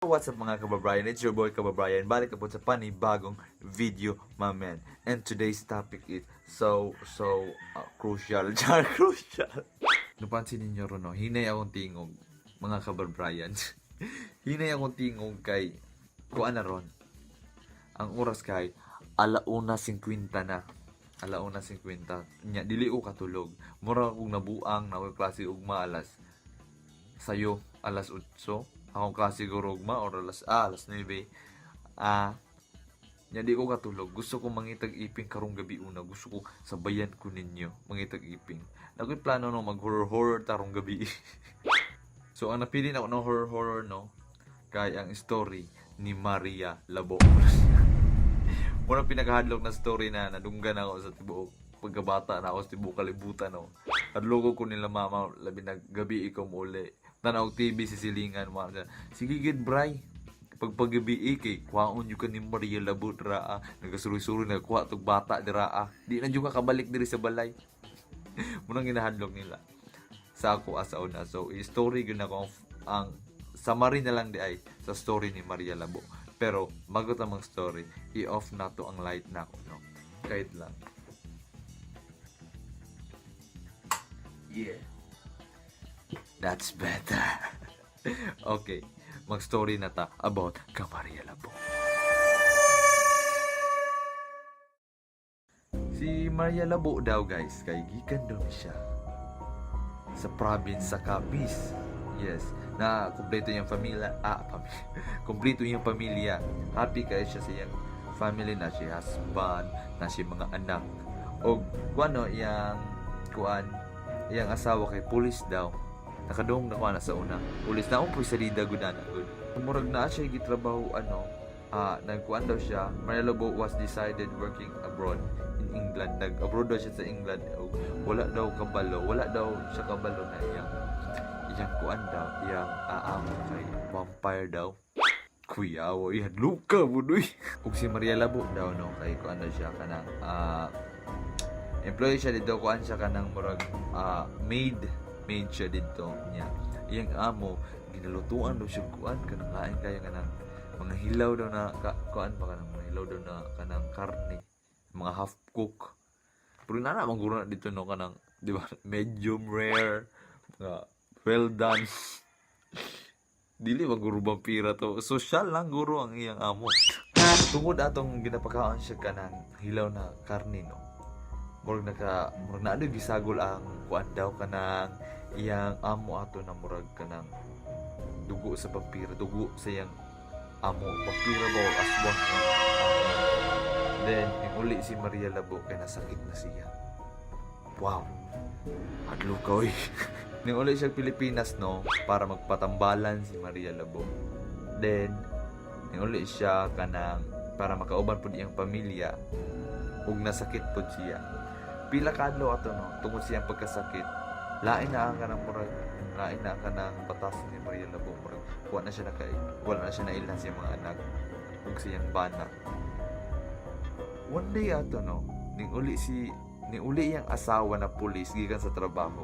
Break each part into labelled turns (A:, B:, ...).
A: What's up, mga kababayan? It's your boy Kababayan. Balik po sa panibagong video, my man. And today's topic is so, so crucial. Char, crucial. Napansin ninyo ron, no? Hinay akong tingog, mga kababayan. Hinay akong tingog kay kuan na ron. Ang oras kay 1:50 na. 1:50. Nya, dili ko katulog. Mura akong nabuang na ako'y klase ugma alas sayo, alas 8. Akong klase siguro ugma or alas 9. Nya di ko katulog. Gusto ko mangitag iping karong gabi una. Gusto ko sabayan ko ninyo mangitag iping. Nakoy plano, no, mag horror horror tarong gabi. So ang napili na ako ng horror horror, no, kay ang story ni Maria Labo. Unang pinakahadlok na story na nadunggan ako sa tibuok pagkabata na ako, sa tibuok kalibutan, no. Hadlok ko nila mama, labi na gabi ikaw muli. Tanaw TV si silingan mo. Sige gid, bray. Pag paggabi kay kwaon jud ka ni Maria Labo dira ah. Nagasuroy-suroy, nagkuha tog bata dira ah. Di na jud ka kabalik diri sa balay. Munang ginahadlok nila sa ako asa una. So, i-story gyud nako ang summary na lang di ay sa story ni Maria Labo. Pero bago ta story, i-off na to ang light na ako, no. Kahit lang. Yeah. That's better. Okay, mag-story na ta about ka Maria Labo. Si Maria Labo daw, guys, kay gikan daw ni siya sa province sa Capiz. Yes, na kumpleto niyang pamilya, pamilya. Kumpleto niyang pamilya. Happy kay siya sa iyang family na siya husband, na siya mga anak. Og kuano iyang kuan, iyang asawa kay pulis daw. Nakadong na kuan sa una. Pulis na akong salida gud ana gud. Murag na siya gitrabaho ano, nagkuan daw siya. Maria Labo was decided working abroad in England. Nag-abroad daw siya sa England. Og wala daw kabalo, wala daw siya kabalo na iyang iyang kuan daw, iyang aamo kay vampire daw. Kuya, wa luka budoy. Ug si Maria Labo daw, no, kay kuan daw siya kanang employee siya dito, kuan siya kanang murag maid maid siya dito niya. Iyang amo ginalutuan daw siya kuan kanang lain kaya kanang mga hilaw daw na ka, kuan ba kanang mga hilaw daw na kanang karne, mga half cook. Pero nana man guro na dito, no, kanang di ba medium rare, mga well done. Dili man guro vampira to, social lang guro ang iyang amo. Tungod atong ginapakaon siya kanang hilaw na karne, no, murag naka murag naa daw gisagol ang kuan daw kanang iyang amo ato na murag kanang dugo sa vampira, dugo sa iyang amo, vampira ba o aswang nga amo. Then yung uli si Maria Labo kay nasakit na siya. Wow, hadlok ka oy. Ning uli siya Pilipinas, no, para magpatambalan si Maria Labo. Then ning uli siya kanang para makauban pud iyang pamilya ug nasakit pud siya pila ka adlaw ato, no. Tungod siyang pagkasakit, lain na ang kanang murag lain na ang kanang batas ni Maria Labo. Murag wala na siya naka wala na siya nailhan sa mga anak ug siyang bana. One day ato, no, ning uli iyang asawa na pulis gikan sa trabaho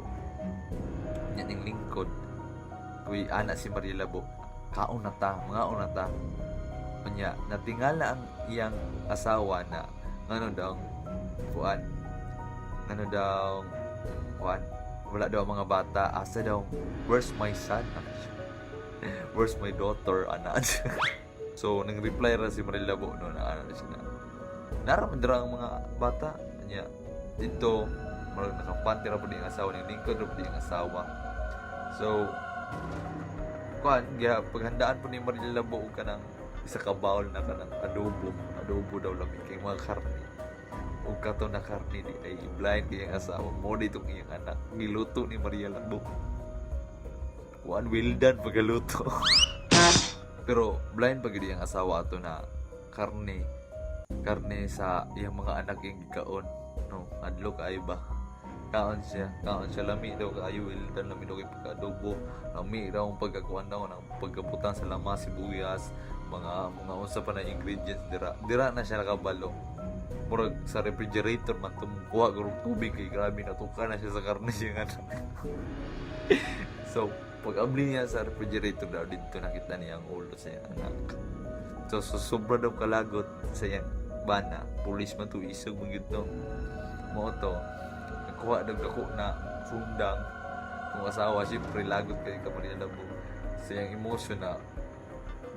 A: nya. Ning lingkod kuy ana si Maria Labo, "Kaon na ta, mga na ta." Unya natingala ang iyang asawa na ngano daw kuan, ngano daw kuan, wala daw ang mga bata. Asa daw? "Where's my son? Where's my daughter?" ana. So nang reply ra si Maria Labo, no, na ano siya na nara man dira ang mga bata niya dito. Murag nakampante ra pud ang asawa, ning lingkod ra pud ang asawa. So kuan giya paghandaan po ni Maria Labo og kanang isa ka bowl na kanang adobo. Adobo daw lami kay mga karne. Ug kato na karne di ay blind kay ang asawa mo dito iyang anak. Giluto ni Maria Labo kuan, well done pagaluto, pero blind pa gid ang asawa ato na karne karne sa iyang mga anak iyang gikaon, no. Adlok kaayo ba. Kaon siya, kaon siya, lami daw kaayo, well done, lami daw kay pagka-adobo, lami daw ang pagkakuan daw ng pagkabutang sa lamas, sibuyas, mga unsa pa na ingredients dira. Dira na siya nakabalo, murag sa refrigerator man tumukuha gurong tubig kay grabe natuka na siya sa karne siya nga. So Pag abli niya sa refrigerator daw, dito nakita niya ang ulo sa iyang anak. So sobra daw kalagot sa iyang bana. Pulis man to, isog man gyud to. Mao to, nagkuha daw dako na sundang. Kung asawa, siyempre lagot kay ka Maria Labo. Sa iyang emotion na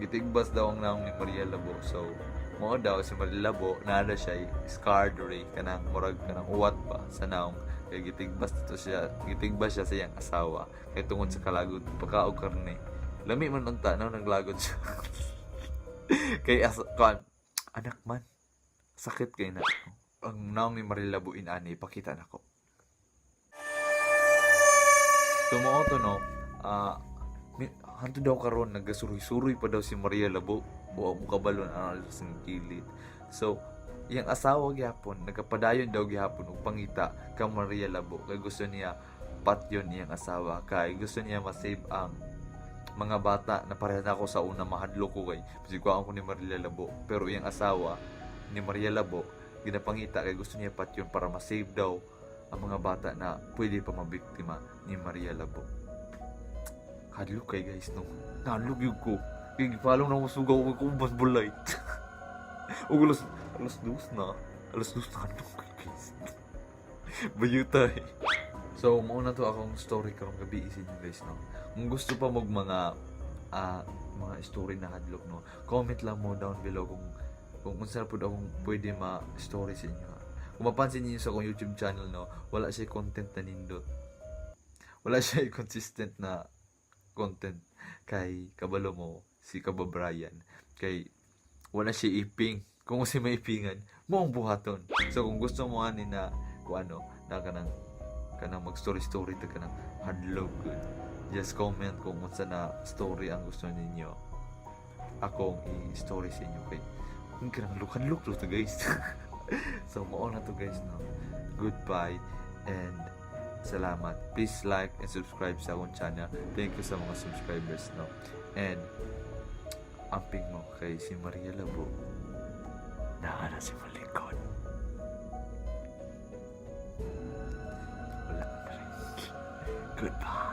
A: gitigbas daw ang naong ni Maria Labo. So, mao daw si Maria Labo, naa siya scarred ray, kanang murag kanang uwat pa sa naong kay gitigbas dito siya, gitigbas siya sa iyang asawa kay tungod sa kalagot pagkaog karne. Lami man unta no naglagot siya. Kay as kuan, anak man, sakit kay na. Ang naong ni Maria Labo inani ipakita nako. So mao to, no, hanto daw karon nagasuroy-suroy pa daw si Maria Labo. Wa mo kabalo na sa kilid. So, iyang asawa gihapon nagapadayon daw gihapon og pangita kang Maria Labo kay gusto niya patyon iyang asawa kay gusto niya ma-save ang mga bata na pareha na ako sa una, mahadlok ko kay bisig ko ni Maria Labo, pero iyang asawa ni Maria Labo ginapangita kay gusto niya patyon para ma-save daw ang mga bata na pwede pa mabiktima ni Maria Labo. Hadlok kay, guys, no. Nahadlok gyud ko. Kay follow na mo sugaw ko ubas bulay. Ug alas 2 na. Alas 2 na, hadlok kay, guys. Bayuta eh. So, mao na to akong story karong gabi sa inyo, guys, no. Kung gusto pa mo mga story na hadlok, no, comment lang mo down below kung unsa pud akong pwede ma-story sa inyo. Kung mapansin niyo sa akong YouTube channel, no, wala siya content na nindot. Wala siya consistent na content kay kabalo mo si Kababrayan kay wala siya iping. Kung si may ipingan mo ang buhaton. So kung gusto mo ani na kung ano na kanang mag story story ta kanang hadlok gud, just comment kung unsa na story ang gusto ninyo akong i-story sa inyo kay kung kanang look look to, guys. So mao na to, guys, no. Goodbye and salamat. Please like and subscribe sa akong channel. Thank you sa mga subscribers, no. And amping mo kay si Maria Labo naa na si malikod. Wala na rin. Goodbye.